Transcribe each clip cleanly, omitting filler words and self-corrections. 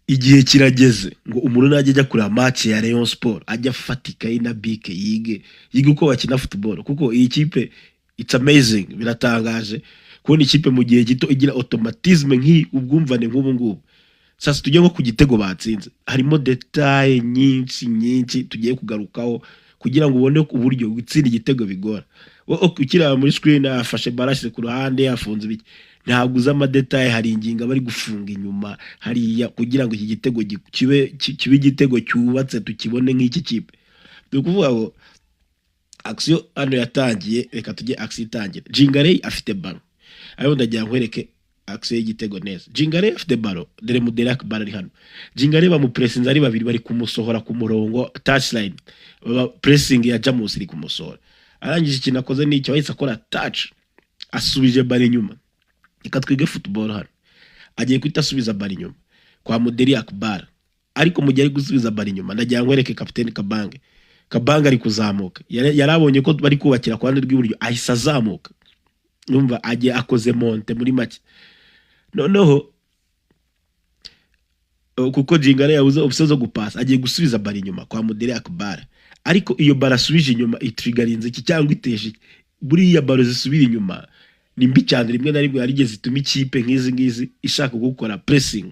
Igihe kirageze ngo umuntu najya ajya kureba match ya Rayon Sport, ajya afata ikayi na bike, yige, yige uko bakina football, kuko iyi kipe, it's amazing, biratangaje kubona ikipe mu gihe gito igira automatisme nk'iyi, ubwumvane nk'ubu ngubu. Sasa tujye nko ku gitego batsinze, harimo détails nyinshi nyinshi tugiye kugarukaho kugira ngo ubone uburyo gutsinda igitego bigora. Ukireba muri screen, afashe ballon, ashyize ku ruhande, afunze ibiki, ntabwo uzi amadétails. Hari ingingo bari gufunga inyuma hariya kugira ngo iki gitego kibe igitego cyubatse, tukibone nk'iki kipe. Ni ukuvuga ngo action hano yatangiye, reka tujye action itangira. Jingarey afite ballon, ariko ndagira nkwereke action y'igitego neza. Jingarey afite ballon, dore Muderak ballon ari hano. Jingarey bamupressinze ari babiri, bari kumusohora ku murongo touchline. Pressing ya Jamus iri kumusohora. Arangije, ikintu akoze ni icyo, ahise akora touch, asubije ballon inyuma. Reka twige football hano. Agiye guhita asubiza ballon inyuma kwa Muderi Akbar, ariko mu gihe ari gusubiza ballon inyuma, ndagira ngo nkwereke kapiteni Kabange. Kabange ari kuzamuka, yari abonye ko bari kubakira ku ruhande rw'iburyo, ahise azamuka. Numva agiye akoze montée muri make. Noneho kuko Jingare yabuze option zo gupasa, agiye gusubiza ballon inyuma kwa Muderi Akbar. Ariko iyo ballon asubije inyuma itrigarinze iki cyangwa iteje iki? Buriya ballon zisubira inyuma ni mbi cyane, rimwe na rimwe hari igihe zituma ikipe nk'izi ngizi ishaka gukora pressing.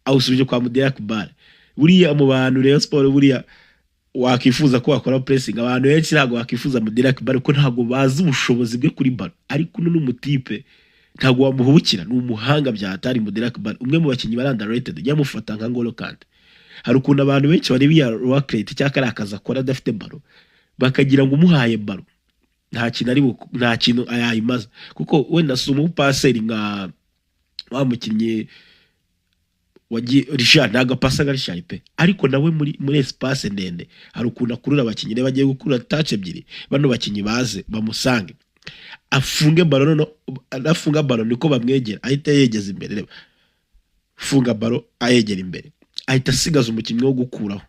Awusubije kwa Muderi Akbar. Buriya mu bantu Rayon Sport buriya wakifuza ko wakora pressing, abantu benshi ntabwo bakifuza Muderi Akbar, kuko ntabwo bazi ubushobozi bwe kuri ballon. Ariko uno ni umutipe ntabwo wamuhubukira, ni umuhanga bya hatari. Muderi Akbar, umwe mu bakinnyi bari underrated, ujya mufata nka Ngolo Kante. Hari ukuntu abantu benshi bareba iya work rate cyangwa kariya kazi akora adafite ballon, bakagira ngo umuhaye ballon nta kintu yayimaza, kuko wenda si umupaseri nka wa mukinnyi wagiye Richard, ntabwo apasa nka Richard pe, ariko nawe muri espace ndende hari ukuntu akurura abakinnyi. Reba, agiye gukurura touch ebyiri, bano bakinnyi baze bamusange, afunge ballon. Noneho anafunga ballon niko bamwegera, ahita yegeza imbere. Reba, funga ballon, ayegera imbere, ahita asigaza umukinnyi wo gukuraho.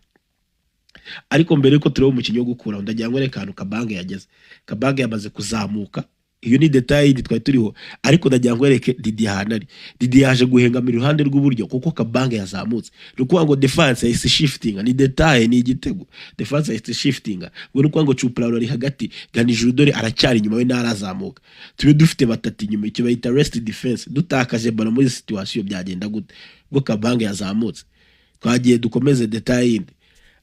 Ariko mbere yuko tureba umukinnyi wo gukuraho, ndagira ngo reka ahantu Kabange yageze. Kabange yamaze kuzamuka, iyo ni détail yindi twari turiho, ariko ndagira ngo wereke Didi ahantu ari. Didi yaje guhengamira iruhande rw'iburyo kuko Kabange yazamutse. Ni ukuvuga ngo defense yahise shiftinga, ni détail, ni igitego. Defense yahise shiftinga, ubwo ni ukuvuga ngo Cupraro ari hagati, Ganijuru dore aracyari inyuma, we ntarazamuka. Tube dufite batatu inyuma, icyo bayita rest defense. Dutakaje ballon muri situation byagenda gute? Ubwo Kabange yazamutse, twagiye dukomeze détail yindi.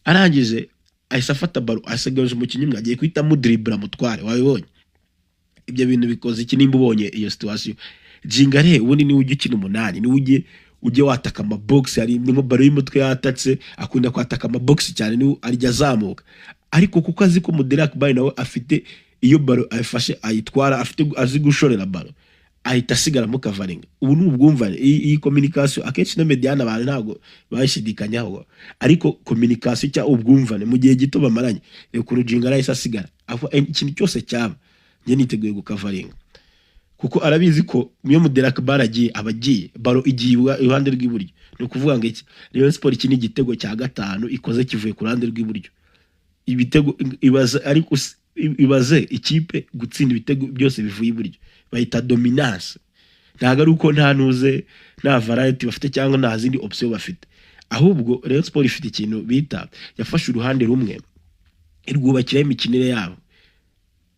Arangije ahise afata ballon, asigaje umukinnyi umwe, agiye guhita amudribura mutware. Wabibonye ibyo bintu bikoze iki? Nimba ubonye iyo situation, Jingare ubundi niwe ujya ukina umunani, niwe ujye wataka amabox. Hari nko ballon y'umutwe yatatse, akunda kwataka amabox cyane, niwe arya azamuka. Ariko kuko azi ko Muderi Akbar nawe afite iyo ballon ayifashe ayitwara, afite azi gushorera ballon, ahita asigaramo kavaringa. Ubu ni ubwumvane, iyi communication akenshi na médiane abantu ntabwo bayishidikanyaho, ariko communication cyangwa ubwumvane mu gihe gito bamaranye. Reka ukuntu Jingare ahise asigara aho, ikintu cyose cyaba njye niteguye gukavaringa, kuko arabizi ko iyo Muderi Akbar agiye, aba agiye, ballon igiye iruhande rw'iburyo. Ni ukuvuga ngo iki, Rayon Sport, iki ni igitego cya gatanu ikoze kivuye ku ruhande rw'iburyo. Ibitego ibaze, ariko ibaze ikipe gutsinda ibitego byose bivuye iburyo, bayita dominance. Ntabwo ari uko nta ntuze, nta variety bafite cyangwa nta zindi option bafite, ahubwo Rayon Sport ifite ikintu bita yafashe uruhande rumwe irwubakiraho imikinire yabo.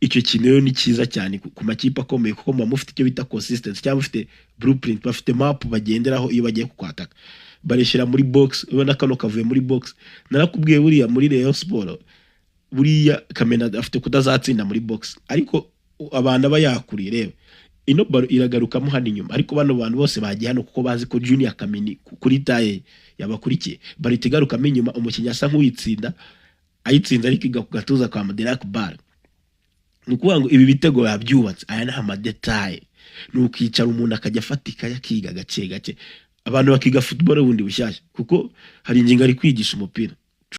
Icyo kintu rero ni cyiza cyane ku makipe akomeye, kuko muba mufite icyo bita consistency cyangwa mufite blueprint, bafite map bagenderaho iyo bagiye kukwataka. Barishyira muri box, ubona kano kavuye muri box. Narakubwiye, buriya muri Rayon Sport, buriya Kamena afite kutazatsinda muri box, ariko abantu aba yakuriye. Reba ino ballon iragarukamo hano inyuma, ariko bano bantu bose bagiye hano kuko bazi ko Junior Kameni kuri taille yabakurikiye. Ballon igarukamo inyuma, umukinnyi asa nk'uyitsinda, ayitsinze ariko igwa ku gatuza kwa Muderi Akbar. Ni ukuvuga ngo ibi bitego yabyubatse, aya ni amadétails. Ni ukicara umuntu akajya afata ikayi akiga gake gake, abantu bakiga football bundi bushyashya, kuko hari ingingo ari kwigisha umupira.